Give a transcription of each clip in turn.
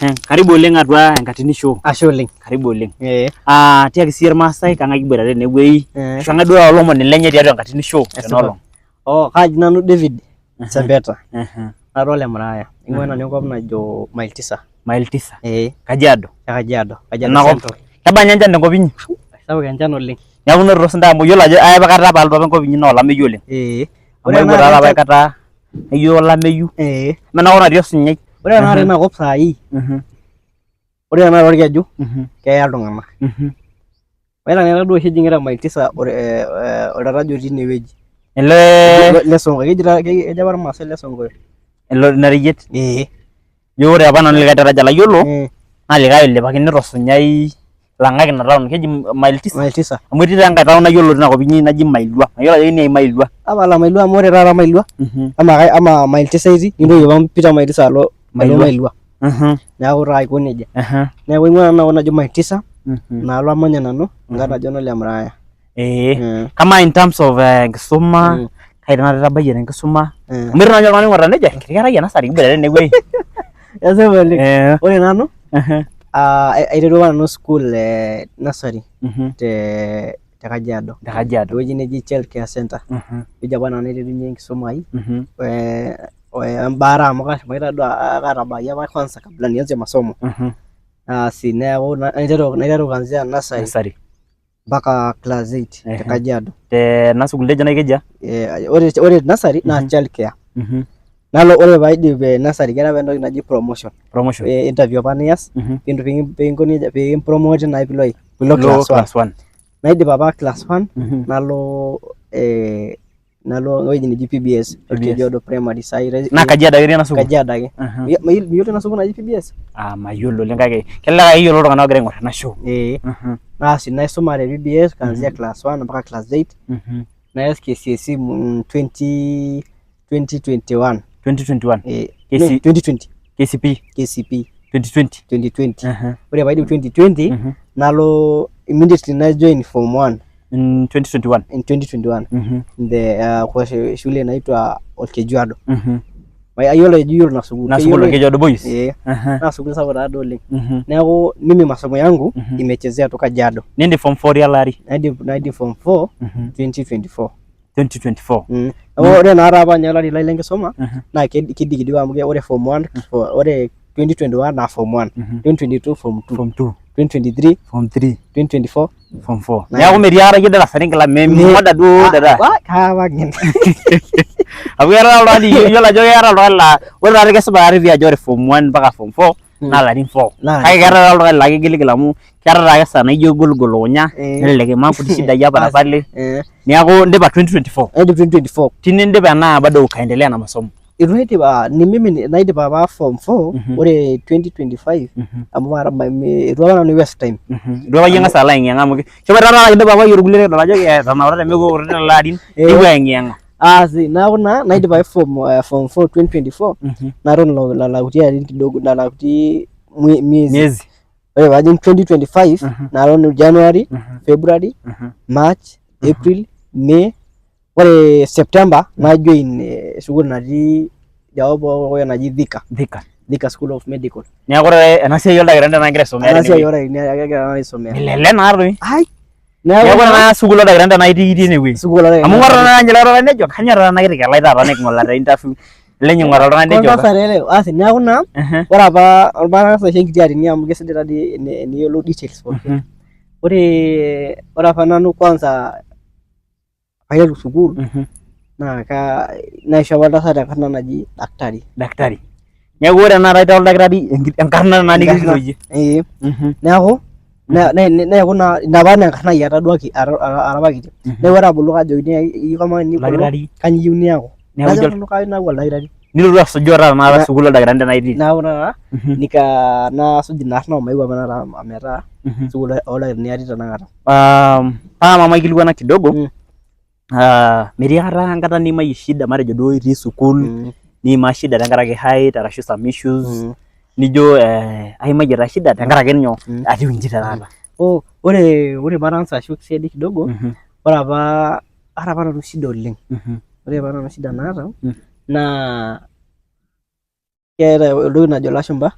Karibu oleng atua Enkatini Show. Ashe oleng. Karibu oleng. Eh. Ah, tiaki sii irmaasai kang'ae kiboitare tenewueji. Ashu kang'ae duo olomoni lenye tiatua Enkatini Show tena olong. Oh, kaji nanu David Sembeta. Nara ole Muraya. Ing'ua nanu enkop najo Mile Tisa. Mile Tisa. Eh. Kajiado. Kajiado. Kajiado Ena kop. Central. Kebaa ninye enchan tenkop inyi? Sapuk enchan oleng. Neeku inotito sintae amu iyiolo ajo ayapa kata apa alotu apa enkop inyi naa olameyu oleng. Eh. Amu eewuo taata apa aikata naijo olameyu. Eh. Amaa enakop natii osunyai. Ore tenakata ina kop saai, ore tenakata orkeju keya iltung'anak. Ore tenakata duo oshi ejing'ita Mile Tisa oltaraja otii ine wueji. Ele Le Sonko. Keji apa irmaasai le Sonko. Ilo ina reyiet. Ee. Ijo ore apa nanu likae daraja layiolo naa likae oilepakini tosunyai ilang'ak ina town keji Mile Tisa. Mile Tisa. Amu etii taa enkae town nayiolo tina kop inyi naji Mailua. Mayiolo ajo keniai Mailua. Tapala Mailua amu ore taata Mailua ama Mile Tisa etii nintoki aipang pita Mile Tisa alo Mailua. Neeku taa aiko nejia. Neeku aing'ua nanu enakop najo Mile Tisa naalo amanya nanu enkang najo ene Muraya. Ee. Kamaa in terms of enkisuma, kai tenakata itabayie tenkisuma? Amu etii naaji oltung'ani oing'orita nejo enkiti kerai ena saa nikiboitare tenewueji. Esipa oleng. Ore nanu aiterua apa nanu sukuul e nursery te Kajiado. Te Kajiado. Tewueji neji Child Care Center. Ewueji apa nanu naiterunye enkisuma ai embaare amu kashomoita duo katabaaki apa kwanza kabla nianze masomo. Asi neeku naiteru kuanzia nursery mpaka class 8 te Kajiado. Tena sukuul tejo naji kejia? Ore nursery naa child care. Nalo ore paidip nursery keetae apa entoki naji promotion. Promotion. Interview apa nias pee kimpromoti naa piilo piilo class 1. Naidip apa class 1 nalo nalo ewueji neji PBS Olkejuado Primary sai Naa Kajiado ake etii ena sukuul? Kajiado ake. Miyiolo ina sukuul naji PBS? Ah, mayiolo oleng kake kelelek ake eyiolo iltung'anak oogira aing'or ena show. Ee. Asi naisuma te PBS kuanzia class 1 mpaka class 8. Naas KCSE 2021. 2021. No, 2020. KCP. KCP. 2020. 2020. Ore paidip 2020 nalo immediately na join form 1. In 2021. In 2021. In the kwa shule inaitwa Olkejuado. Ayiolo ajo iyiolo ina sukuul. Ina sukuul Olkejuado Boys? Ee. Naa sukuul sapuk taadoi oleng. Neeku mimi masomo yangu imechezea tu Kajiado. Nindip form 4 tialo ari? Naidip form 4 2024. 2024. Ore naa apa ninye olari lai lenkisuma naa kidikidik amu ore form 1 ore 2021 naa form 1, 2022 form 2, Form 2, 2023 form 3, 2024 form 4. Neeku metii aikata iyie darasa ningila mimoda duo dada. Kaawa ng'en. Amu keetae oltung'ani iyiolo ajo keetae oltung'ani laa ore taata kesipa taatoi pii ajo ore form 1 mpaka form 4 naa ilarin 4. Naa Kake keetae taata oltung'ani laa kigiligil amu keetae taake esaa naijo egolgol lukunya nelelek imaa nkuti shidai hapa na pale. Neeku indipa 2024. Naidip 2024. Tine indipa enaa bado ukaendelea na masomo? Itu aidip, ni mimi naidip apa form 4 ore 2025 amu itu apa nanu waste time. Itu apa iyie ing'as alo aeng'iyeng'a amu keshomo taata indipa apa iyie irkulie nikidol ajo etanaurate meekure lelo arin nepuo aeng'iyeng'a. Asi neeku naa naidip ake form 4 2024 naton lelo kuti arin kidogo lelo kuti miezi. Miezi. Ore paajing 2025 naton January, February, March, April, May. Ore September najoin sukuul natii idiakop orkokoyok naji Thika. Thika. Thika School of Medical. Neeku ore ena siai oldakitarini tenakata ingira aisomea Ena siai tenewueji. oldakitarini agira nanu aisomea. Milele naa toi. Ai. Neeku ore ena sukuul oldakitarini tenakata itii tinewueji. Sukuul oldakitarini. Amu ing'or tenakata ninye ele tung'ani nejo kanyor taata ena kiti kelai taata niking'ola te interview. Lenye ing'or oltung'ani nejo. Oltasat ele. Asi neeku naa ore apa olbarasa aisho enkiti atini amu kesidai taadii eniyiolou details pookin. Ore apa nanu kwanza paiteru sukuul naa naisho apa oltasat enkarna naji daktari. Daktari. Neeku ore tenakata itaa oldakitari enkarna naa nikirikito iyie. Ee. Neeku neeku naa ina apa naa enkarna ai ataduaki ara apa kiti. Neeku ore abulu kaajokini iyieu kamaa enibulu kanyoo iyieu niaku. Najo nanu kayieu naaku oldakitari. Nilotu asujaa taata sukuul oldakitarini tenaa itii. Neeku taata nika nasuj ina arna omayeu apa taata ometaa sukuul oldakitarini atii tenakata. Paa maikilikuana kidogo. Metii aikata enkata niimayie shida matejo duo itii sukuul niimaa shida tenkaraki height arashu some issues nijo aimayie taa shida tenkaraki nyoo atiu inji tenakata. Ore matansa ashuk siadi kidogo, ore apa aata apa nanu shida oleng. Ore apa nanu shida naata naa keeta entoki najo ilashumba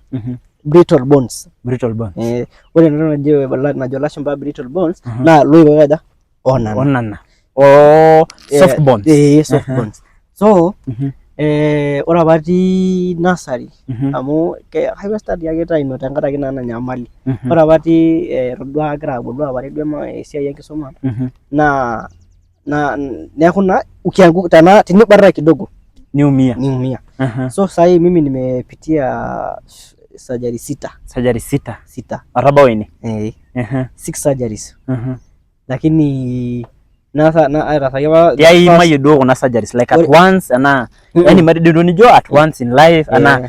Brittle bones. Brittle bones. Ore ena toki najo ilashumba brittle bones naa iloik oikaja onana. Onana. Oh, soft bones. Soft bones. So ore apa atii nursery amu kai study ake time tenkaraki naa ena nyamali. Ore apa atii etodua agira abulu apare duo esiai enkisuma naa neeku naa ukianguka tena tenibarra kidogo Niumia. Niumia. So sahi mimi nimepitia surgery sita. Surgery sita. Sita. Otabau ene. Six surgeries. Lakini nasa na aitasaki apa the Yaimayie duo kuna surgeries like at once anaa yani matejo duo nijo at once in life anaa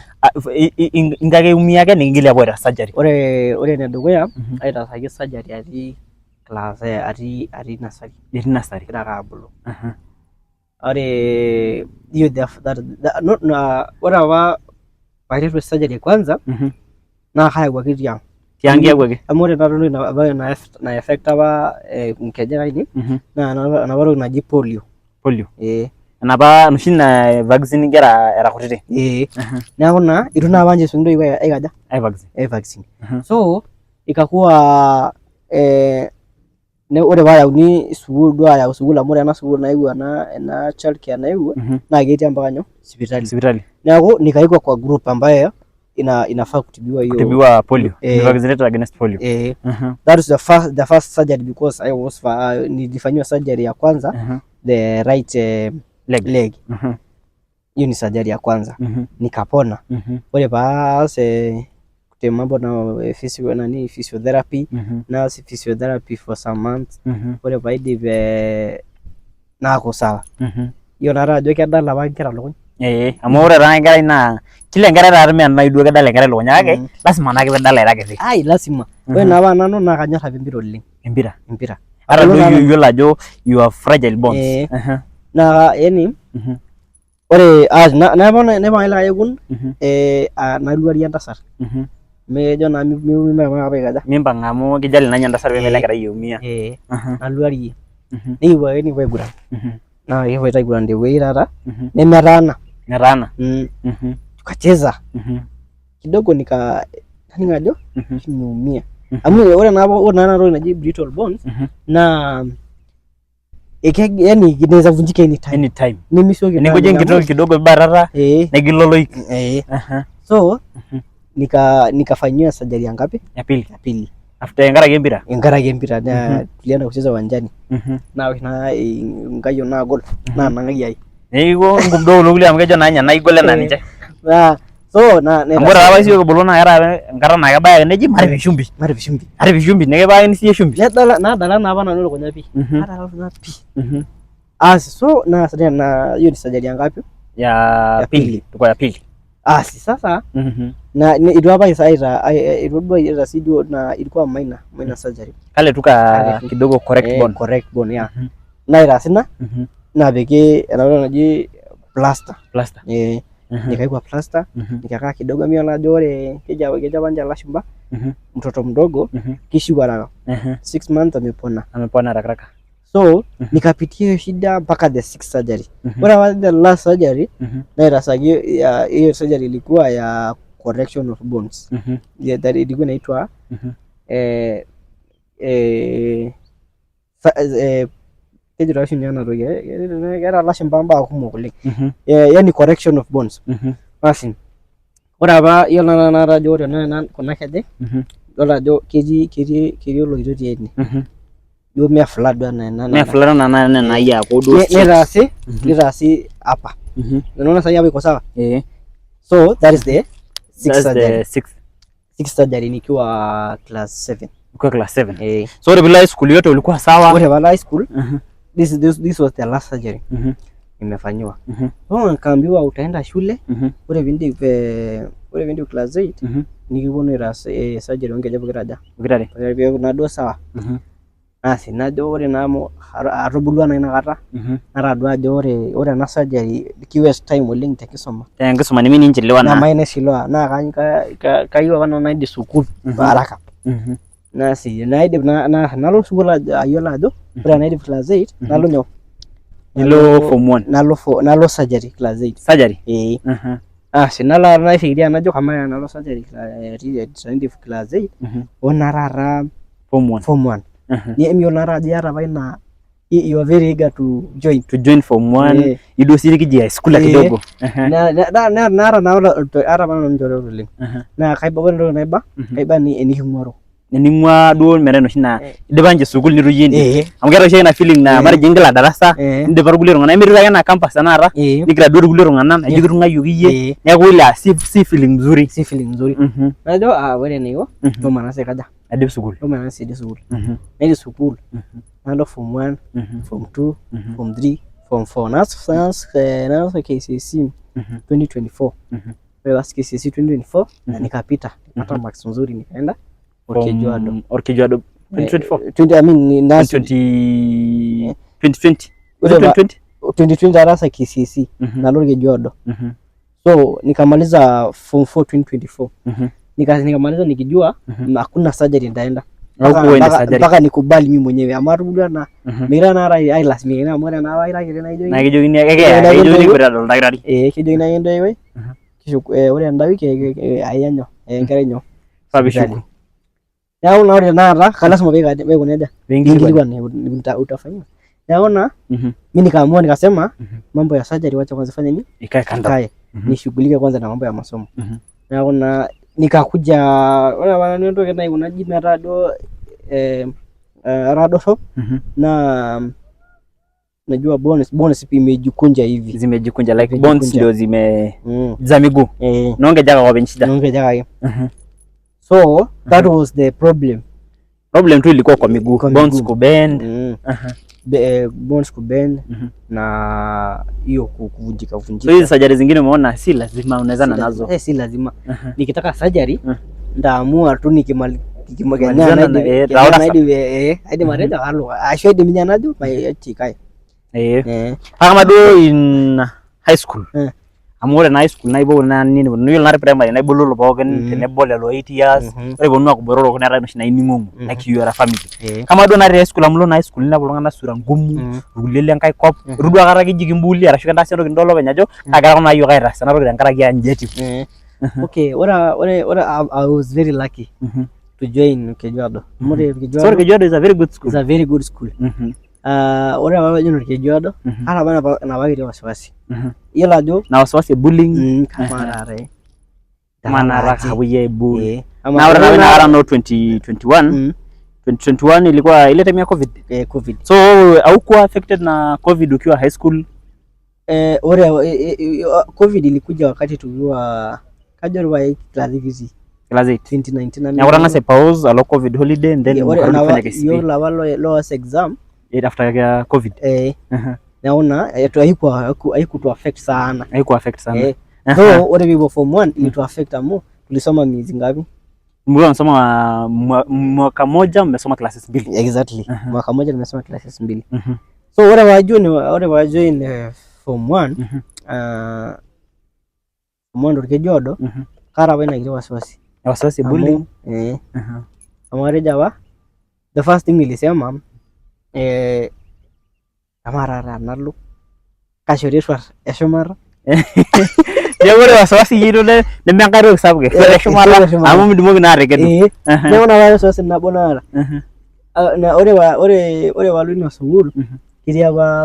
inkake iumia ake nikingili apuo aitaas surgery. Ore enedukuya aitasaki surgery atii class atii nursery. Itii nursery. Egira ake abulu. Ore hiyo the that, that, not, na, ore apa paiteru surgery kwanza naa kayawuaki tiang. Tiang kiyawuaki. Amu ore ena toki apa na affect apa nkejek ainei naa enapa toki naji polio. Polio. Eh. Enapa enoshi na vaccine inkera era kutitik. Eh. Neeku naa itu naa apa ninche eisho intoiwuo aikaja? Ai vaccine. Ai vaccine. So ikakuwa ore paayauni sukuul duo ayau sukuul amu ore ena sukuul nayewuo ena child care nayewuo naa ketii mpaka nyoo sipitali. Sipitali. Neeku nikaekwa kwa group ambayo inafaa kutibiwa hiyo. Kutibiwa polio. Vaccinated against polio. That is the first surgery because I was nilifanyiwa surgery ya kwanza the right Leg. leg. Hiyo ni surgery ya kwanza. Nikapona. Ore paas mambo na physio nani physiotherapy naas physiotherapy for some months. Ore paidip naaku sawa. Iyiolo naata ajo kedala apa nkera lukuny. Amu ore taa enkerai naa kila enkerai taata mee enai duo kedala enkerai lukuny kake lazima naake pedala ira kiti. Ai lazima. Ore naa apa nanu naa kanyor apa empira oleng. Empira. Empira. Ata duo iyiolo ajo you have fragile bones. Naa yani ore naipang'a likae kekun naluarie entasat. Mejo naa mimpang apa aikaja. Mimpang amu kijali naa ninye entasat pee melo enkerai aumia. Naluarie. Nikipuo ake nikipuo aiguran. Naa kipuo aiguran tewueji taata nemetaana. Metaana. Tukacheza. Kidogo nika naning ajo nimeumia. Amu ore naa ena toki naji brittle bones naa yani inaweza vunjika anytime. Anytime. Nimisioki Ningoje enkiti toki kidogo ibatata negila oloik. So nikafanyiwa surgery ya ngapi? Ya pili. Ya pili. After enkaraki empira? Enkaraki empira. Na tulienda kucheza uwanjani. Na na nkayiok naagol naa nang'ai ai. Neeku nkumdo kulo kulie amu kejo naa ninye naa igol enaa ninche. Na so na Amu ore apa isioki bulu naa keeta enkata naa kebaya ake neji matipik shumbi. Matipik shumbi. Matipik shumbi nikipikakini siiyie shumbi. Nedala nadala naa apa nanu elukunya pii. Nadala elukunya pii. Asi so na na hiyo ni surgery ya ngapi? Ya pili. Ilikuwa ya pili. Asi sasa na itu apa aita itu duo aita duo na ilikuwa minor surgery. Kale tu ka kidogo correct bone. Correct bone ya. Naitaasi ina napiki ena toki naji plaster. Plaster. Nikaekwa plaster nikakaa kidogo amu iyiolo ajo ore kejo apa ninche ilashumba mtoto mdogo kishiu haraka. 6 months amepona. Amepona haraka haraka. So nikapitia hiyo shida mpaka the sixth surgery. Ore apa the last surgery naitasaki hiyo surgery ilikuwa ya correction of bones. Yeah, that ilikuwa inaitwa kejo taa oshi ninye ena toki keeta ilashumba imbaa kumok oleng. Yani correction of bones. Basi ore apa iyiolo naa ajo ore ena kuna kejek idol ajo ketii oloito tie ene. Duo mee flat duo ena ena. Mee flat ena ena nai aaku duo straight. Nitaasi hapa. Unaona sasa hapa iko sawa? So that is the sixth surgery. Sixth surgery nikiwa class 7. Ukiwa class 7. So ore pilo high school yote ulikuwa sawa? Ore palo high school, this was the last surgery. Nimefanyiwa. So nikaambiwa utaenda shule, ore piindip class 8, nikiponu aitaas surgery oonkejek pokira aja. Pokira are. Pokira peeku naduo sawa. Asi najo ore naa amu atubulua naa inakata, natadua ajo ore ena surgery ki waste time oleng te kisuma. Te nkisuma nimi ninchelewa naa. Namayieu naishiliwa naa kayieu apa nanu naidip sukuul haraka. Nasi naidip nalo sukuul ayiolo ajo ore tenaidip class 8 nalo nyoo? Nilo form 1. Nalo surgery class 8. Surgery? Ee. Asi nalo naifikiria najo kamaa enalo surgery atii class 8 ona taata Form 1. Form 1. Nemiyiolo naa taata ajo iyata apa ina, you are very eager to join. To join form 1. Iduo sii nikiji high school kidogo. Naata naa aata apa nanu nchoreta oleng. Naa kaiba ore entoki naiba, kaiba eniking'uaro. Ening'ua duo metaa enoshi naa idipa ninche sukuul nitu iyie indip. Amu keeta oshi ina feeling naa matejo ingila darasa nindipa irkulie tung'anak nemitii ake enaa campus tenakata nigraduate irkulie tung'anak naijo kitung'ayioki iyie, neeku ile si feeling mzuri. Si feeling mzuri. Najo ore enaiko shomo ang'as aikaja? Aidip sukuul. Shomo ang'as aidip sukuul. Naidip sukuul nalo form 1, form 2, form 3, form 4. Naas KCSE 2024. Ore paas KCSE 2024 na nikapita, nikapata marks nzuri, nikaenda Olkejuado. Olkejuado 2024? 20, I mean, 2020. 2020. 2020? 2020 ataasa KCSE nalo Olkejuado. So nikamaliza form 4 2024. Nikamaliza nikijua hakuna surgery nitaenda. Mpaka nikubali mimi mwenyewe amu atubulua na megira naa ailasimika amu ore naa ira kiti naa naa kejokini ake kejokini kweta adol oldakitari. Kejokini ake entoiwuoi ore enda wiki aya nyoo enkerai nyoo sipitali. Neeku naa ore tenakata lasima pee aikuna nejia piinkilikuan utafanyiwa. Neeku naa mimi nikaamua nikasema mambo ya surgery wacha kwanza ifanye nini? Ikae kando. Ikae. Nishughulike kwanza na mambo ya masomo. Neeku naa nikakuja ore apa nanu entoki naikuna ji metaa duo ara dorrop naa najua bones imejikunja hivi. Zimejikunja like bones ndio zime za miguu. Noongejaka openy shida. Noongejaka ake. So that was the problem. Problem tu ilikuwa kwa miguu, bones kubend. Bones kubend na hiyo kuvunjika vunjika. So hizi surgery zingine umeona si lazima unawezana nazo. Si lazima. Nikitaka surgery ndaamua tu aidim atejo kalo ashu aidim ninye najo maitikae. Kama duo in high school. Amu ore na high school naa ipuo naa nini niyiolo naa primary naa ibololo pookin tenebo lelo 8 years. Ore iponu aaku botorok neetae noshi naa ining'ong'o like you are a family. Kama duo naa te high school amu ilo naa high school ninepu iltung'anak sura ngumu, irkulie lenkae kop, itu duo aikata keji kimbuli arashu kintaasa entoki nidol openy ajo kaagira kuna ayiok aitaas ena toki tenkaraki aa inji etiu. Okay, ore I was very lucky to join Olkejuado. So Olkejuado is a very good school. It's a very good school. Ore apa pajoin Olkejuado, kaata apa enapa kiti wasiwasi. Iyiolo ajo na wasiwasi bullying. Kamaa taata. Kamaa taata kapuoi aibully. Na ore apa inakata no 2021. 2021 ilikuwa ile time ya COVID. COVID. So haukuwa affected na COVID ukiwa high school? Ore COVID ilikuja wakati tukiwa kajo pae class 8. Class 8. 2019. Na ore ng'as pause alo COVID holiday and then ore yiolo apa loas exam after COVID. Neeku naa haikutu affect sana. Haiku affect sana. So ore piipo form 1 ilitu affect amu tulisoma miezi ngapi? Mlikuwa mnasoma mwaka moja, mmesoma classes mbili. Exactly. Mwaka moja nimesoma classes mbili. So ore wajoin form 1, form 1 Olkejuado, kaata apa ina kiti wasiwasi. Wasiwasi bullying? Amu atejo apa the first thing nilisema amaa taata nalo kashori eruat eshumata. Neeku ore wasiwasi iyie neme enkae toki sapuk eruat eshumata amu midumoki naa atekedu. Neeku naa wasiwasi nabo naata. Ore paalo ina sukuul ketii apa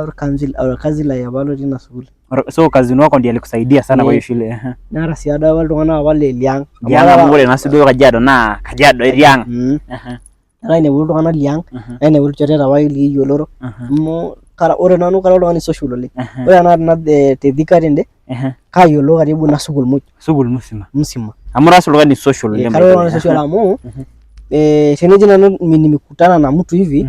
orkansilai apa lotii ina sukuul. So cousin wako ndiye alikusaidia sana kwa hiyo shule. Naata sii apa iltung'anak apa le liang. Liang amu ore naa sii duo Kajiado naa Kajiado etii ang. Nainepu iltung'anak liang, nainepu ilchoreta apa likiyioloro. Amu ore nanu kara oltung'ani social oleng. Ore tenakata te Thika tende, kaayiolo karibu ina sukuul muj. Sukuul musima. Musima. Amu ira oltung'ani social oleng. Kara oltung'ani social amu teneji nanu nimekutana na mtu hivi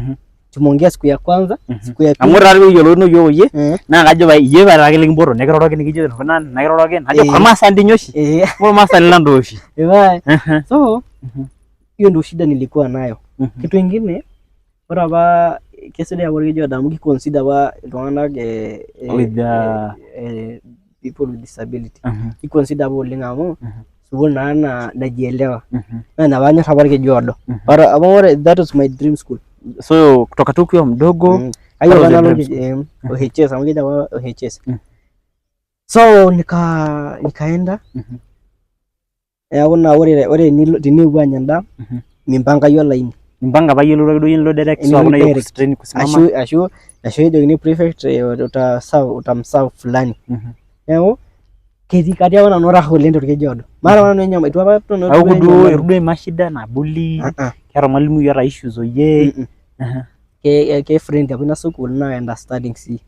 tumeongea siku ya kwanza, siku ya pili. Amu ore taa pee kiyiolou iyiook iyie, naa kajo pae iyie pae ake likimpoto nikiroroki nikijo enaikunaa nikiroroki najo ormaasani dii ninye oshi. Ormaasani lang doi oshi. So hiyo ndio shida nilikuwa nayo. Kitu ingine ore apa kesidai apa Olkejuado amu kiconsider apa iltung'anak with people with disability. Kiconsider apa oleng amu sukuul naa najielewa. Naa ina paanyor apa Olkejuado. Ore that was my dream school. So kutoka tu ukiwa mdogo Kayiolo nalo OHS amu keji apa OHS. So nikaenda neeku naa ore teniewuo anya endaa mimpanga iyie olaini. Mimpanga apa iyie ilotu ake duo iyie nilo direct so hakuna hiyo kustrain kusimama. Ashu ejokini prefect utaserve utamserve fulani. Neeku ketii katii apa nanu raha oleng torkeju oodo. Maata apa nanu enyamali eitu apa Aaku duo eitu duo imaa shida na bully keeta ormalimui oota issues oyie. Ke friendly apa ina sukuul naa understanding sii.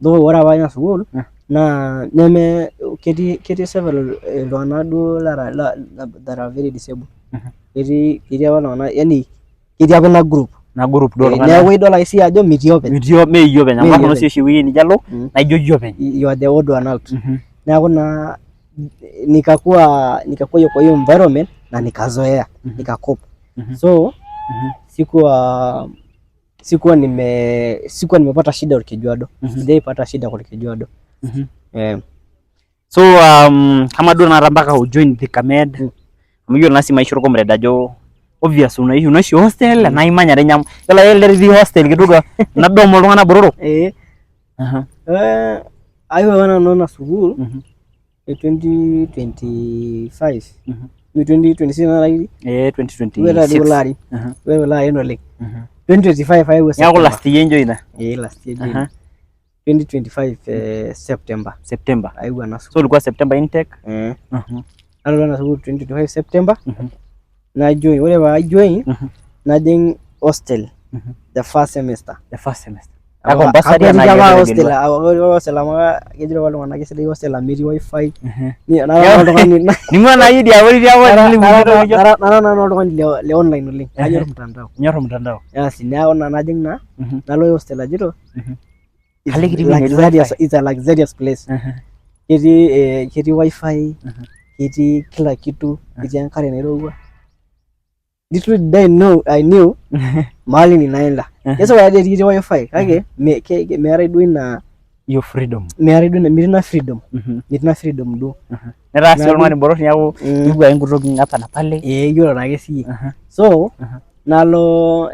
Though ore apa ina sukuul naa neme ketii several iltung'anak duo lara that are very disabled. Ketii apa iltung'anak yani ketii apa ina group. Ina group duo iltung'anak. Neeku idol ake sii ajo mitii openy. Mitii mee iyie openy amu Karrion sii oshi ewueji nijo alo naa ijo iyie openy. You are the odd one out. Neeku naa nikakuwa kwa hiyo environment na nikazoea nikacope. So sikuwa nimepata shida Olkejuado. Sijaipata shida Olkejuado. So kama duo tenakata mpaka ujoin Thika Med amu iyiolo naa sii maisha orcomrade ajo obvious unaishi hostel enaa imanya doi ninye yiolo ake elde litii hostel kidogo nadomu iltung'anak botorok. Ayewuo apa nanu ena sukuul e 2025 2026 naa kitii? 2026. Ore kulo arin. Ore kulo arin oleng. 2025 ayewuo Neeku last year injoina? Last year injoina. 2025 September. September. Ayewuo ena sukuul. So ulikuwa September intake? Nalotu ena sukuul 2025 September. Najoin, ore pee ajoin najing hostel the first semester. The first semester. Kake bursary Kakwetiki apa hostel, ore hostel amu kejito apa iltung'anak kesidai hostel amu metii wifi. Nara oltung'ani Ning'ua naa iyie idia abori idia nara nanu oltung'ani le online oleng. Kanyor mtandao. Inyor mtandao. Asi neeku naa najing naa nalo hostel ajito it's a luxurious place. Ketii wifi, ketii kila kitu, ketii enkare nairowua. Little did I know, I knew mahali ninaenda. Kesipa ajo etii wifi kake meetae duo ina Your freedom. Meetae duo ina metii ina freedom. Metii ina freedom duo. Netaa sii oltung'ani botor niaku ipuo ake nkutoki hapa na pale. Iyiolo naake siyie. So nalo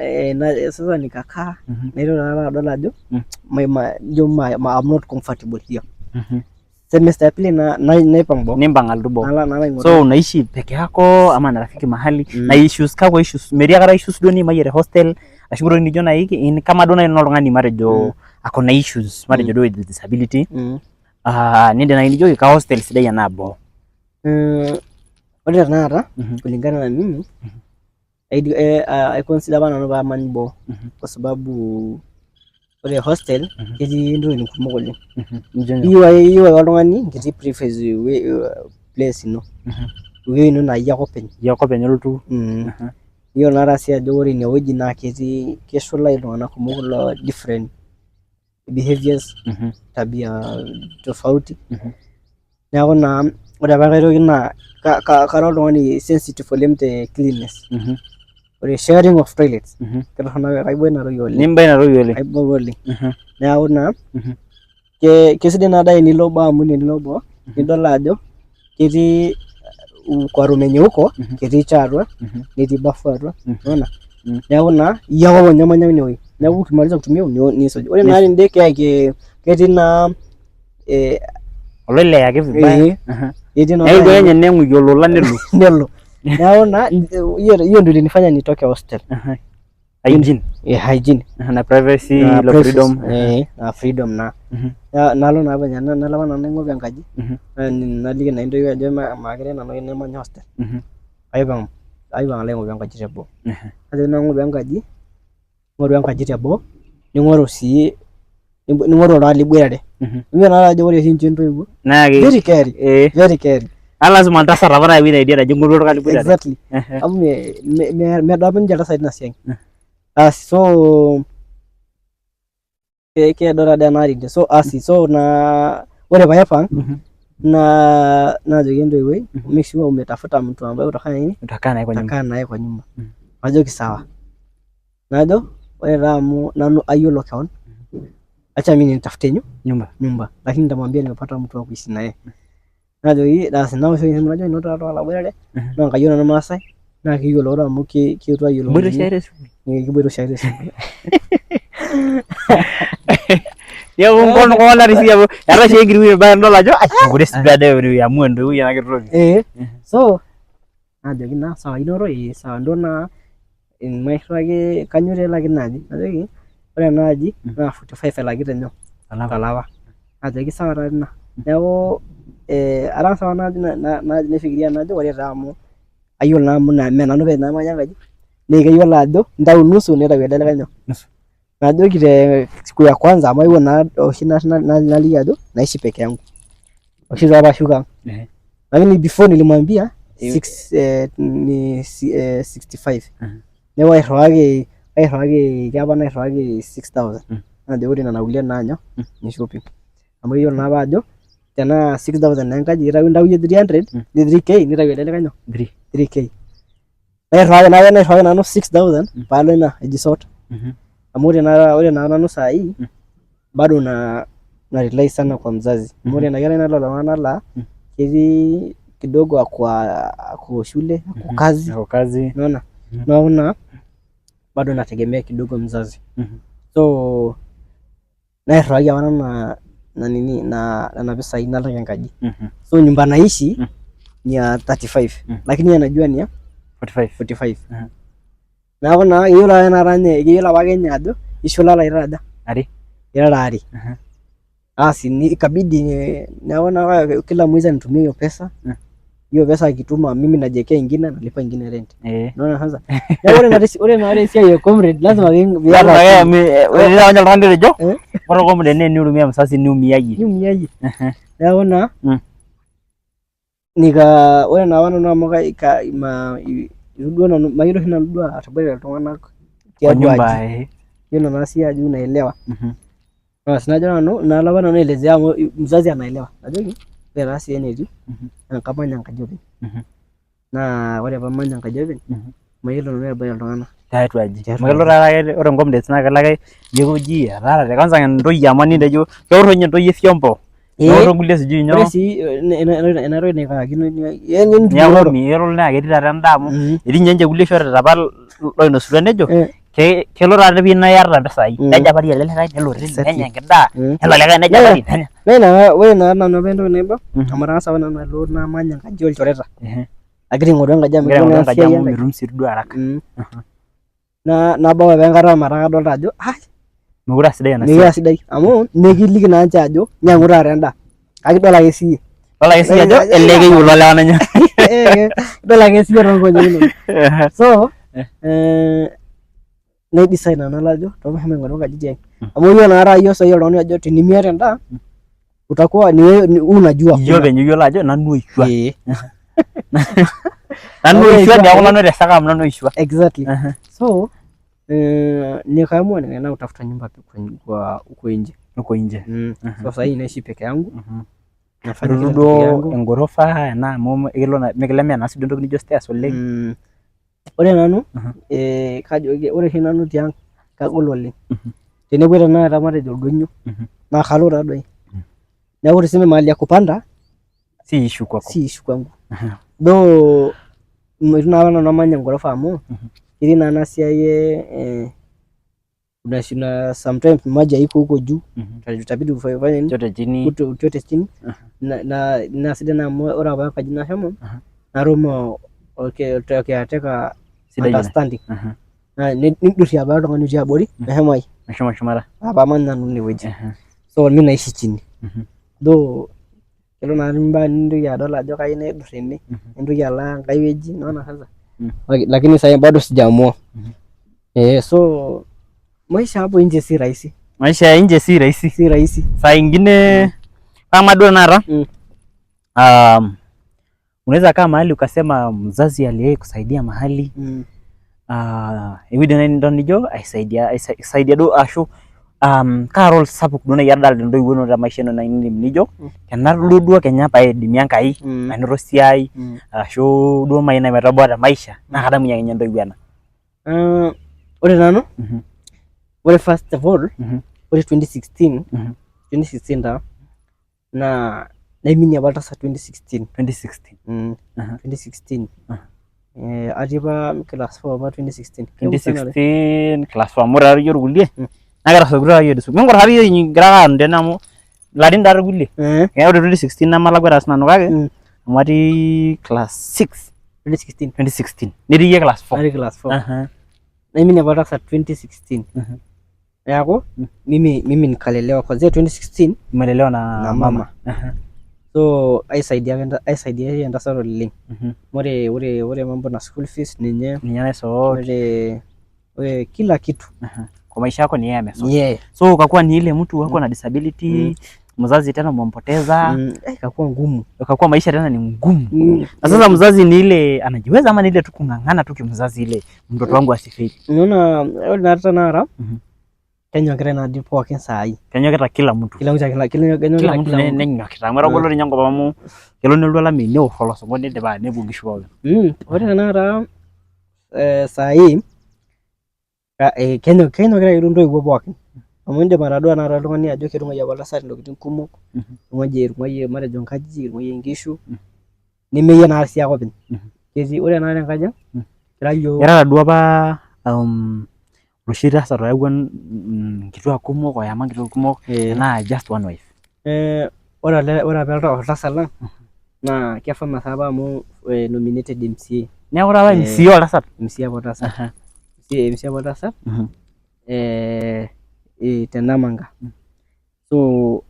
sasa nikakaa naitoki taata adol ajo ijo I'm not comfortable here. Semester ya pili naipang boo. Nimpang alotu boo. So unaishi peke yako ama na rafiki mahali na issues kakwa issues metii aikata issues duo niimayie te hostel ashu kutoki nijo nai kama duo nai oltung'ani matejo ako na issues matejo duo with disability nindim nai nijoki ka hostel sidai enaa boo. Ore tenakata kulingana na mimi I consider apa nanu paamany boo kwa sababu ore hostel ketii intokitin kumok oleng. Iyieu ake oltung'ani enkiti privacy place ino. Ewueji ino naa iyie ake openy. Iyie ake openy olotu. Iyiolo naa sii ajo ore ine wueji naa ketii keshulai iltung'anak kumok loo different behaviors tabia tofauti. Neeku naa ore apa enkae toki naa kara oltung'ani sensitive oleng te cleanliness. Ore sharing of toilets kitorrono kaiba ina toki oleng. Nimba ina toki oleng. Kaiba oleng. Neeku naa kesidai naa dai tenilo boo amu tenilo boo nidol ajo ketii kwa room enye huko ketii choo atua netii bafu atua unaona neeku naa iyie ake openy omanya ine wueji neeku ukimaliza kutumia niisuj ore naa tende ketii naa Oloilei ake vibaya. Ketii naa Neeku enye neng'uiki olola nelo. Nelo. Neeku naa hiyo ndio ilinifanya nitoke hostel. Hygiene. Hygiene. Na privacy, Na ilo privacy, freedom. Na freedom naa. Nalo naa venye nalo apa nanu naing'oru enkaji naliki naa intoiwuo ajo maakire nanu ayieu namany hostel. Aipang' alo aing'oru enkaji teboo. Najo nanu aing'oru enkaji teboo ning'oru sii ning'oru oltung'ani liboitare. Iyiolo naa ajo ore oshi ninche intoiwuo very caring, very caring. Lazima oltasat apa nayewuo ina idea naji ing'oru oltung'ani liboitare. Exactly. Amu medup apa ninche iltasati ina siai. Asi so keedo taadoi ena ari so asi so naa ore paipang naa najoki entoiwuoi make sure umetafuta mtu ambaye utafanya nini utakaa naye kwa nyumba utakaa naye kwa nyumba najoki sawa najo ore taa amu nanu ayiolo kewon acha mimi nitafute nyumba nyumba lakini nitamwambia nimepata mtu wa kuishi naye najoki asi naoshoki esimu najoki inoto taa oltung'ani laboitare naa enkayioni ormaasai naa kiyioloro amu kitu ayiolou Kiboita oshiake te sukuul? Ee kiboita oshiake te sukuul. Neeku nkonkolari sii amu eeta oshi enkiti wueji nibaya nidol ajo ai mekure sidai ade amu entoiwuoi ena kiti toki. Eh, so najoki naa sawa inoto ee sawa ntoo naa mairriwaki kanyoo taa elaki ina aji najoki ore ena aji naa 45 elaki tenyoo tolapa najoki sawa taa tina neeku atang'asa apa naifikiria najo ore taa amu ayiolo naa amu mee nanu openy namanya enkaji naa keyiolo ajo intau nusu nitau elde likae nyoo Nusu. Najoki te siku ya kwanza amu aewuo naa oshi naliki ajo naishi peke yangu oshi taa pashuko ang lakini before nilimwambia six, ni 65 neeku airriwaki airriwaki keapa nairriwaki 6000 najo ore nena kulie naa nyoo ne shopping amu iyiolo naa apa ajo tenaa 6000 naa enkaji kitau intau iyie 300 ni 3K nitau elde likae nyoo 3K nairriwaki naake nairriwaki nanu 6000 paalo ina aijisort amu ore naa ore naa nanu saai bado na na rely sana kwa mzazi amu ore ina kerai nalo iltung'anak laa ketii kidogo akwa ako shule ako kazi Ako kazi. unaona neeku naa bado nategemea kidogo mzazi so nairriwaki apa nanu ina nini nena pisai nalak enkaji so nyumba naishi ni ya 35 lakini yeye anajua ni ya 45. 45 neeku naa keyiolo ake tenakata ninye keyiolo apake ninye ajo isho ilala irara aja Are. irara are asi ikabidi neeku naa kila mwezi anitumie hiyo pesa hiyo pesa akituma mimi najiwekea ingine nalipa ingine rent. Unaona sasa? Neeku ore ina ore ina esiai e comrade lazima Lazima ake ore ninye oltung'ani otejo ore comrade naa eniumia msasi niumia iyie. Niumia iyie. Neeku naa nika ore naa apa nanu amu itu duo nanu mayiolo oshi nanu duo ataboitare iltung'anak Kwa tiatua nyumba aji. Yiolo naa sii ajo unaelewa. Basi najo nanu nalo apa nanu aelezea amu mzazi anaelewa. Najoki ore taa sii enetiu naa kamanya enkaji openy. Naa ore pamany enkaji openy mayiolo nanu ataboitare iltung'anak. Tiatua aji. Amu kelo taata ake ore comrades naa kelo ake ewueji etaarate kwanza intoyie amu nitejo keoro ninye intoyie vyombo. Neoro nkulie sijui nyoo. Ore sii ena toki naikakino Neeku miyiolo naa ketii taata endaa amu etii ninye ninche kulie shoreta apa loinosutua nejo kelo taata pii iyata mpisai nejapari ele likae nelo oteli nenya enkiti daa nelo likae nejapari nenya. Naa ina ore naa nanu apa entoki naiba amu atang'asa apa nanu alo namany enkaji olchoreta agira aing'oru enkaji amu Igira aing'oru enkaji esiai amu enkaji. mitum sii duo haraka. Nabau apa enkata ometaa kadolta ajo ai Mekure aa sidai ena mekure siai. aa sidai amu mikiliki naa ninche ajo nyiang'u taata endaa kake idol ake siiyie. Idol ake siiyie ajo elelek keyieu ilo lewa nenya. Idol ake siiyie toonkonyek inonok. So nai decide nanu nalo ajo mashomo aing'oru enkaji tiang. Amu iyiolo naa taata saai oltung'ani ajo tenimiata endaa utakuwa ni wewe unajua. Iyie openy oyiolo ajo nanu oishua. Ee. Nanu oishua neeku nanu oiteseka amu nanu oishua. Exactly. So nikaamua nikaenda kutafuta nyumba kwa huko nje. Huko nje. So sahii naishi peke yangu. Nafanya Etu kila duo kitu peke yangu. engorofa ena amu ekelo naa mikilemea naa sii duo entoki nijo stairs oleng. Ore nanu kajoki ore oshi nanu tiang kagol oleng. Tenepuoi tenakata matejo oldonyio naa kalo taadoi. Neeku tuseme mahali ya kupanda Si issue kwako. si issue kwangu. Though itu naa apa nanu amany engorofa amu ketii naa ena siai kuna sometimes maji haiko huko juu itabidi ufanye nini? Uchote chini. Uchote chini. Na sidai naa amu ore apa enkaji nashomo natum caretaker understanding. Naa nidurie apa oltung'ani otii abori meshomo ai Meshomo shumata. Apa amany nanu inewueji. So mi naishi chini. Though kelo naa imbaa nintoki adol ajo kayieu naidur tene nintoki alo enkae wueji naona sasa. Lakini sahii bado sijaamua. So maisha hapo nje si rahisi. Maisha ya nje si rahisi. Si rahisi. Saa ingine kama duo tenakata unaweza kaa mahali ukasema mzazi aliwahi kusaidia mahali ewueji nai niton nijo aisaidia aisaidia duo ashu kaa role sapuk duo nai adalta entoiwuoi ino te maisha ino nai nindim nijo tenalo duo kenya paidimia Enkai mainoto esiai ashu duo mai maitoboa te maisha naa kadamunye ake ninye intoiwuo ena. Ore nanu ore first of all ore 2016 2016 taa naa naiminie apa oltasat 2016. 2016. 2016. Atii apa class 4 apa 2016. 2016 class 4 amu ore taatoi irkulie. Naa ketasapukito ake iyiook. Ming'or taa iyie kigira ake aatoni tene amu ilarin taa irkulie. Ore 2016 nemalakua taa sinanu kake amu atii class 6. 2016. 2016. Nitii iyie class 4. Natii class 4. Naiminie apa oltasat 2016. Neeku mimi nikalelewa kuanzia 2016. Umelelewa na na mama. So aisaidia ake aisaidia entasat oleng. Ore mambo na school fees ninye. Ninye naisort. Ore kila kitu. Kwa maisha yako ni yeye amesort. Yeah. So ukakuwa ni ile mtu wako na disability, mzazi tena umempoteza. Ikakuwa ngumu. Ikakuwa maisha tena ni ngumu. Na sasa mzazi ni ile anajiweza ama ni ile tu kung'ang'ana tu kimzazi ile mtoto wangu asifeli. Unaona ore naa tenakata kenyokita naaji pookin saai. Kenyokita kila mtu. Kila mtu kila kila kila mtu nenyokita. Amu etagolo ninye enkop amu kelo nelotu olameyu neor olosingo neidipa nepuo nkishu pookin. Ore tenakata saai kenyokita ake duo intoiwuo pookin. Amu indim atadua tenakata oltung'ani ajo ketung'uayie apa oltasat intokitin kumok, etung'uayie matejo nkajijik, etung'uayie nkishu, nemeyie naa sii ake openy. Ketii ore tenakata enkaji ang' kira iyiok. Iyatata duo apa oloshi tasat oyawua nkituak kumok oyama nkituak kumok tenaa just one wife? Ore apa oltasat lang naa ke famous apa amu nominated MCA. Neeku taa apa MCA oltasat? MCA apa oltasat. MCA apa oltasat te Namanga. So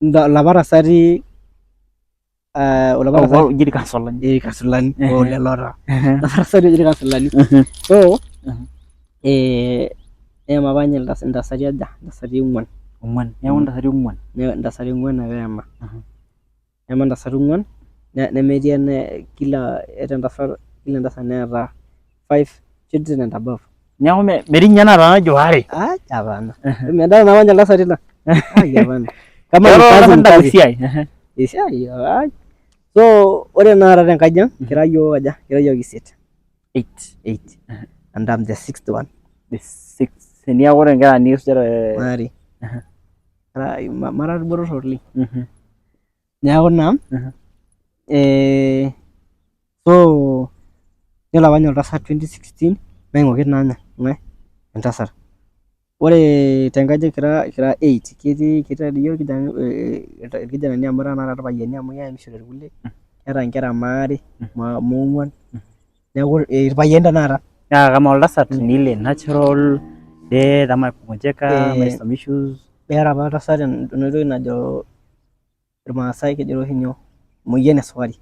ilapa tasati oji irkansolani. Irkansolani lelo taa. Ilapa tasati oji irkansolani. So eyama apa ninye intasati aja? Intasati ong'uan. Ong'uan. Neeku intasati ong'uan. Intasati ong'uan apa eyama. Eyama intasati ong'uan nemetii ene kila eeta entasat kila entasat neeta 5 children and above. Neeku metii ninye enaata najo waare. Ai hapana. Medala naa ninye iltasati lang. Ai hapana. Kama ni kazi ni kazi. Esiai. Esiai ai. So ore tenakata tenkaji ang kira iyiok aja? Kira iyiok isiet. 8. 8. And I'm the sixth one. The sixth. Niaku ore inkera nikisujita Waare. Mara irbotor oleng. Neeku naa so yiolo apa ninye oltasat 2016 naing'uaki naa ninye ng'ae entasat. Ore tenkaji kira 8 ketii dii irkijanani amu etaa tenakata irpayiani amu keemishote irkulie keeta inkera maare moong'uan neeku irpayiani tenakata. Naa kama oltasat ni ile natural death ama kugonjeka ama some issues. Keeta apa oltasat enoshi toki najo irmaasai kejo oshi nyoo emoyian esukari.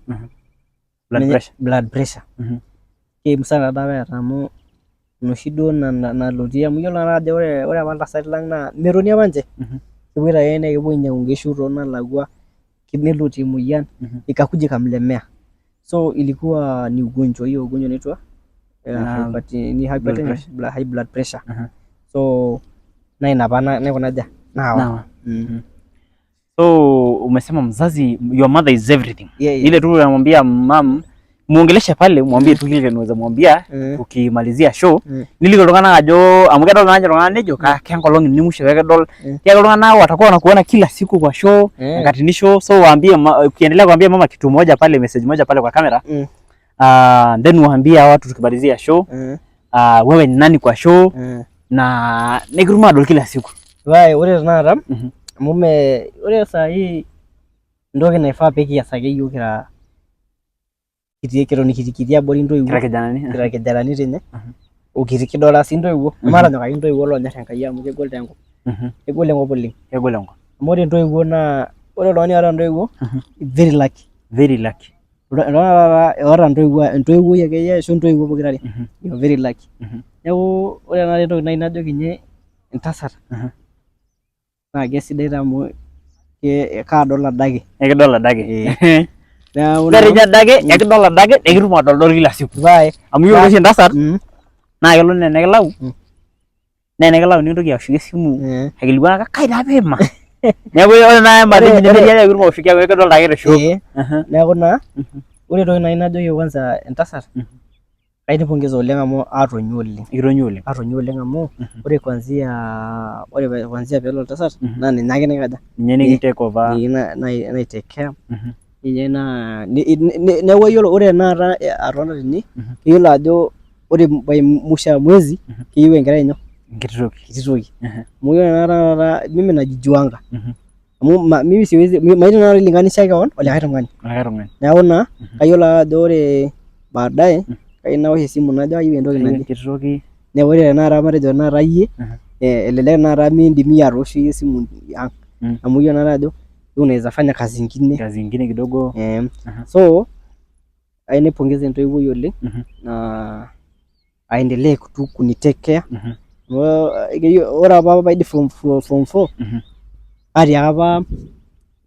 Blood pressure. Blood pressure. Kemusana taa apa eeta amu enoshi duo nalotie amu iyiolo naa ajo ore apa iltasati lang naa metoni apa ninche. Kepuoito ake nepuo ainyiang'u inkishu toonalakua nelotie emoyian ikakuja ikamlemea. So ilikuwa ni ugonjwa hiyo ugonjwa inaitwa high blood pressure. So naa ina apa naikuna aja naawa. So umesema mzazi, your mother is everything. Yeah. Ile tu unamwambia mam, muongeleshe pale, mwambie tu kile unaweza mwambia ukimalizia show. Niliki iltung'anak ajo amu kedol naa ninche iltung'anak nejo kenkolong' ino musho pee kidol. Tiaki iltung'anak watakuwa wanakuona kila siku kwa show, enkatini show. So waambie ukiendelea kuambia mama kitu moja pale, message moja pale kwa kamera. Then waambie hawa watu tukimalizia show. Wewe ni nani kwa show na nikitum adol kila siku. Wae, ore tenakata amu ore saai entoki naifaa pee kias ake iyiok kira kiton kitii abori intoiwuo Kira kijanani. Kira kijanani tene kidolta sii intoiwuo ematanyok ake intoiwuo loonyor Enkai amu kegol taa enkop. Kegol enkop oleng. Kegol enkop. Amu ore intoiwuo naa ore oltung'ani oota intoiwuo very lucky. Very lucky. Oltung'ani taata oota intoiwuo entoiwuoi akeyie ashu intoiwuo pokirare you are very lucky. Neeku ore tenakata entoki naaji najoki ninye entasat naa kesidai taa amu kaadol adake. Ekidol adake. Neeku Ore adake, ekidol adake, ekitum adoldol kila siku. Pae. Amu iyiolo oshi entasat naa kelo naa enikilau, naa enikilau nikintoki aoshoki esimu aikilikuan kai taa piima. Neeku ore naa ematiji nemetii ake piitum aoshoki ake ekidol ake te show. Neeku naa ore entoki naaji najoki kwanza entasat kaitipongeza oleng amu aatonyua oleng. Ikitonyua oleng. Aatonyua oleng amu ore kuanzia peelo oltasat naa ninye ake naikaja. Ninye niki take over. Ninye nai take care. Ninye naa neeku iyiolo ore tenakata atonita tene iyiolo ajo ore by mwisho ya mwezi keyieu enkerai enye. Enkiti toki. Kiti toki. Amu ore taata mimi najijuanga. Amu mimi siwezi maidim nanu ailinganisha keon olikae tung'ani. Olikae tung'ani. Neeku naa kayiolo ake ajo ore baadaye kayieu naosh esimu najo kayieu entoki naje. Enkiti toki. Naa ore tenakata matejo tenakata iyie elelek tenakata miindim iyie atoosho iyie esimu ang'. Amu iyiolo naake ajo unaweza fanya kazi ingine. Kazi ingine kidogo. So kayieu naipongeza entoiwuoi oleng' naa aendelee tu kunitake care. Amu ore apa paidip form four atiaka apa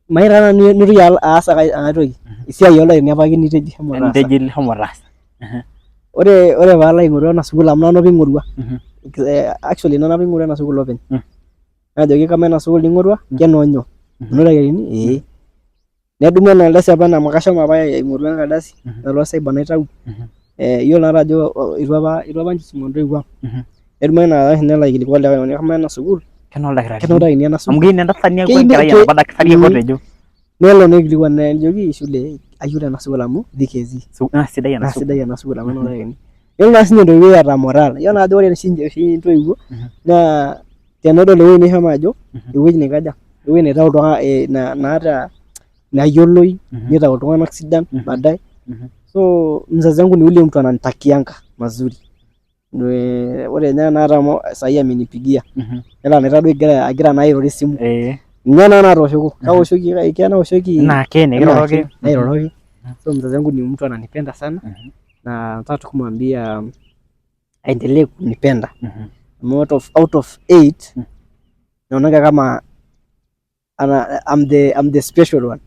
mayieu taa nanu nitoki aas enkae toki esiai oldakitarini apake nitejo shomo taasa. Nitejo shomo taasa. Ore paalo aing'oru ena sukuul amu nanu apa aing'orua actually nanu apa aing'orua ena sukuul openy. Najoki kamaa ena sukuul ning'orua kenoonyoo? Enoldakitarini? Ee. Nedumu ena ardasi apa amu kashomo apa aing'oru enkardasi nalo cyber naitau. Iyiolo naatoi ajo eitu apa eisuma intoiwuo ang'. Nedumu ena ardasi nelo aikilikuan likae tung'ani kamaa ena sukuul kenoldakitarini ena sukuul? Amu keyieu naa entasat neeku enkerai enapa daktari ake otejo. Nelo nikilikuan nejoki shule ayiolo ena sukuul amu VKZ. Naa sidai ena sukuul. Naa sidai ena sukuul amu enoldakitarini. Yiolo naa siininye entoiwuoi eeta moral. Iyiolo naa ajo ore oshi intoiwuo naa tenedol ewueji nishomo ajo ewueji naikaja ewueji naitau iltung'anak naata nayioloi nitau iltung'anak sidan baadaye. So mzazi wangu ni ule mtu ananitakianga mazuri. Ore ninye tenakata amu saai amenipigia nelo anaitadoi agira naa airorie esimu. Ninye naa natooshoko kaoshoki kenaoshoki Enaake nikiroroki. Nairoroki. So mzazi wangu ni mtu ananipenda sana na nataka tu kumwambia aendelee kunipenda. Amu out of eight naonaga kama ana I'm the special one.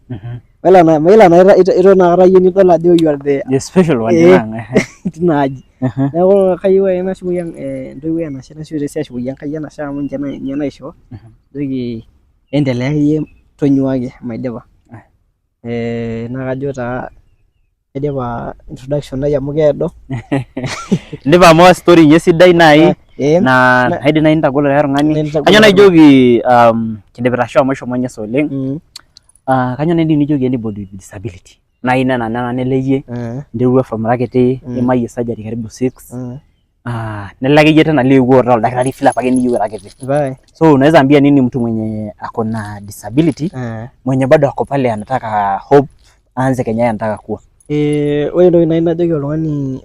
Mayiolo enaa ito inakata iyie nidol ajo you are the special one tina tina aji. Neeku kayieu ake nashukoki entoiwuoi enashe nashuko sii ashukoki Enkai enashe amu ninye naishoo. Najoki endelea akeyie tonyuaki omaidipa. Naa kajo taa aidipa introduction ai amu keedo. Indipa amu story inyi sidai nai naa naidim nai nintagol likae tung'ani. Kainyioo nai ijoki kindipita ashu amu eshomo ninye esaa oleng. Kainyioo nai indim nijoki anybody with disability nai nena nena neleyie nterua from ira kiti niimayie surgery karibu 6 nelo akeyie tena liewuo taa oldakitari vile apake niyieu ira kiti. So unaweza ambia nini mtu mwenye ako na disability mwenye bado ako pale anataka hope aanze kenye yeye anataka kuwa? Ore entoki nai najoki oltung'ani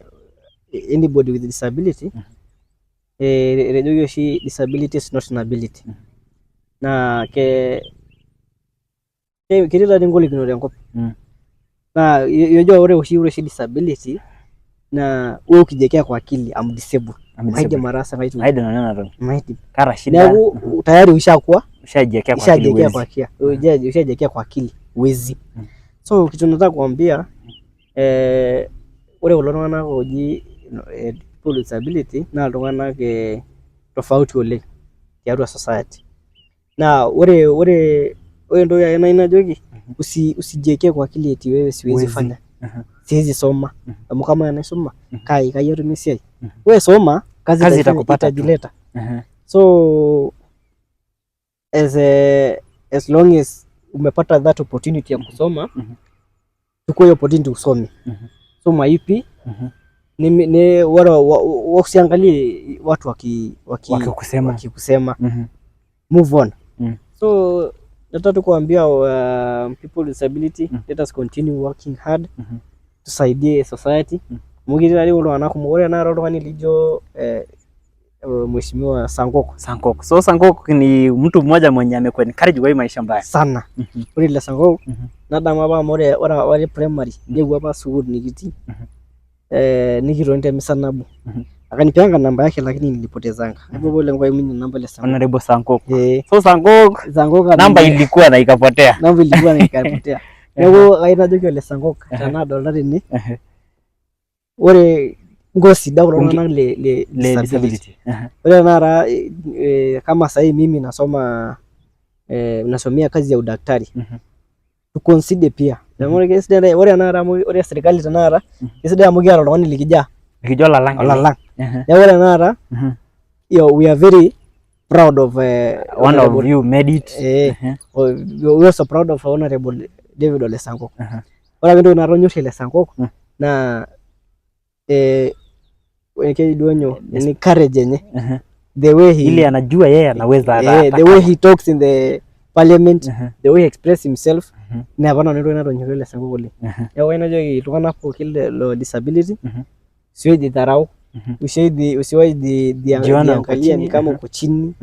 anybody with disability etejoki oshi disability is not inability. Naa ketii taatoi ingolikinot enkop. Naa iyolo ore oshi disability naa wewe ukijiwekea kwa akili I'm disabled. Maidim ataasa enkae toki. Maidim nanu ena toki. Maidim. Kaata shida. Neeku tayari ushakuwa ushajiwekea kwa akili ushajiwekea kwa akili. Ushajiwekea kwa akili huwezi. So kitu nataka kuambia ore kulo tung'anak ooji people with disability naa iltung'anak tofauti oleng tiatua society. Naa ore entoki ake nayieu najoki usijiekee kwa akili eti wewe siwezi fanya. Siwezi soma. Amu kama enaisuma kai atumie esiai. Wewe soma kazi itajileta. So as long as umepata that opportunity ya kusoma, chukua hiyo opportunity usome. Soma ipi? Usiangalie watu wakikusema. Move on. So nataka tu kuambia people with disability, let us continue working hard. Tusaidie society. Amu ketii taatoi iltung'anak kumok. Ore tenakata oltung'ani lijo Mheshimiwa Sankok. Sankok. So Sankok ni mtu mmoja mwenye amekuwa encourage kwa hii maisha mbaya. Sana. Ore ile Sankok nadamu apa amu ore primary neewuo apa sukuul nikitii. Nikitoni te misa nabo. Akanipeanga namba yake lakini nilipotezanga. Hapo pole kwa mimi namba ile Sankok. Honorable Sankok. So Sankok, Sankok namba ilikuwa na ikapotea. Namba ilikuwa na ikapotea. Neeku kayieu najoki ole Sankok tenadolta tene. Ore ngozi da kulo tung'anak le disability. Ore tenakata kama sahi mimi nasoma nasomea kazi ya udaktari. Tuconsider pia. Ore tenakata amu ore serikali tenakata kesidai amu kiata oltung'ani likija likijo olalang. Olalang. Neeku ore tenakata we are very proud of one of you made it. We also proud of Honorable David Ole Sankok. Ore ake entoki natonyorrie Ole Sankok naa keji duo nyoo ni courage enye. The way he Ile anajua yeye anaweza hata the way he talks in the parliament, the way he express himself, naa apa nanu entoki natonyora ele sankok oleng. Neeku kayieu najoki iltung'anak pookin lo disability, usiwahi jidharau, usiwahi Jiona uko jiangalia chini, ni kama uko chini.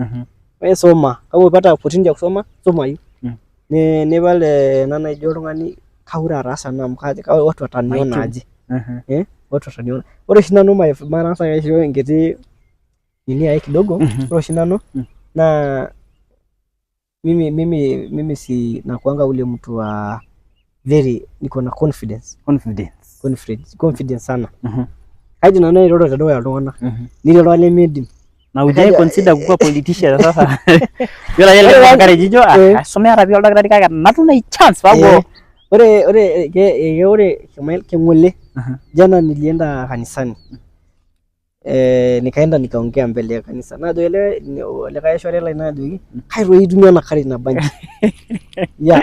Wewe soma, kama umepata opportunity ya kusoma, soma hiyo. Nipal ena naijo oltung'ani kaure ataasa ena amu watu wataniona Maitim. Aje. Eh, watu wataniona. Ore oshi nanu matang'asa ake aisho enkiti nini ai kidogo. Ore oshi nanu naa mimi si nakuanga ule mtu wa very niko na confidence. Confidence. Confidence sana. Kaidim nanu airoro tedukuya iltung'anak. Nitii oltung'ani lemiidim. Na hujai consider kuwa politician sasa? Yala yale Ore encourage ijo asomea hata pia oldakitari kake natum nai chance Eh, pago. ore ke, ke ore keng'ole jana nilienda kanisani. Nikaenda nikaongea mbele ya kanisa. Najo ele likae shore lai najoki kai doi itumia ena courage nabanji. Yeah.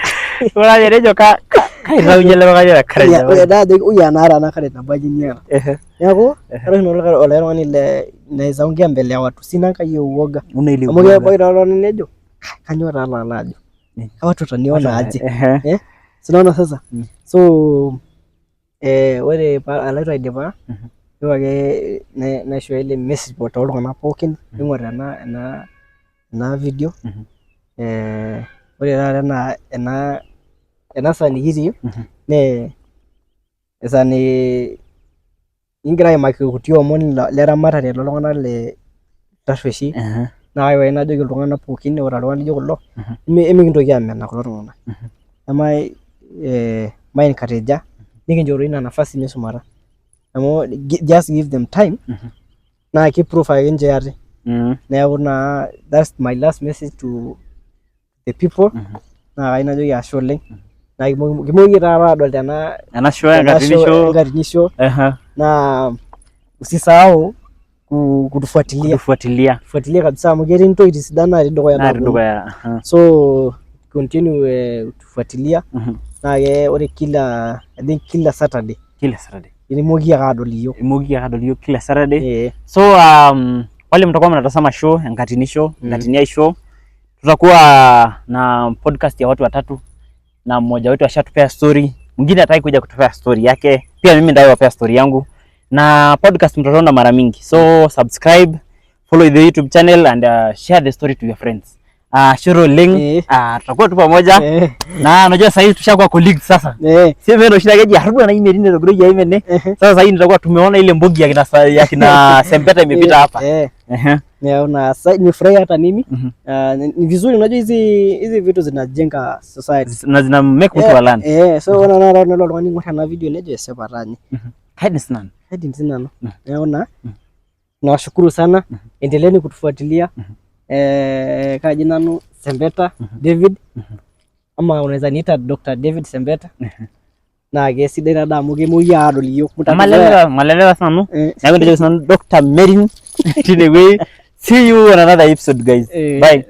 Ore ajo nejo ka kaitaunyie lelo kajo courage. Yeah, ore najoki huyu anaata ena courage nabanji niata. Neeku ore oshi nanu olikae tung'ani le naeza ongea mbele ya watu sina hiyo uoga. Una ile Amu uoga. kebaiki oltung'ani nejo kanyoo taa alo ajo. Watu wataniona aje. Si unaona sasa? So ore aloito aidipa yiolo ake naisho ile message tooltung'anak pookin oing'or ena video. Ore taata ena saa nikitii naa esaa nikigira aimaki irkuti omon leramatare looltung'anak le tarrueshi naa kayieu ake najoki iltung'anak pookin ore iltung'anak lijo kulo emikintoki amenaa kulo tung'anak. Emaenkareja nikincho doi ina nafasi misumata amu just give them time naa kiprove ake ninche ate. Neeku naa that's my last message to the people naa kayieu najoki ashe oleng naa kimoki taata adol tena Ena show tena show enkatinisho. enkatinisho naa usisahau kutufuatilia. Kutufuatilia. Kutufuatilia kabisa amu ketii ntokitin sidan natii dukuya Natii naaponu. dukuya. So continue kutufuatilia naa ore kila I think kila Saturday. Kila Saturday. Imoki ake adol iyiok. Imoki ake adol iyiok kila Saturday. So wale mtakuwa mnatazama show enkatinisho, Enkatini show, tutakuwa na podcast ya watu watatu na mmoja wetu ashatupea story, mwingine hataki kuja kutupea story yake, pia mimi ndio story yangu. Na podcast mtataona mara mingi. So subscribe, follow the YouTube channel and share the story to your friends. Shukuru oleng. Tutakuwa tu pamoja. Na unajua sasa hivi tushakuwa colleagues sasa. Si mimi shida keji harubu na email ndio group ya email. Sasa hivi tutakuwa tumeona ile mbogi ya kina Sempeta imepita hapa. Naona sasa nimefurahi hata mimi. Ni vizuri unajua hizi vitu zinajenga society. Na zina make mtu learn. So ore na oltung'ani oing'or ena video nejo esipa taa ninye. Kaidim sinanu. Kaidim sinanu. Naona nawashukuru sana. Endeleeni kutufuatilia. Kaji nanu Sempeta David ama unaweza niita Dr. David Sempeta. Naa kesidai taa amu kemoki aadol iyiok. Malelewa sinanu. Neeku ntejo sinanu Dr. Merin tine wueji. See you on another episode guys. Bye.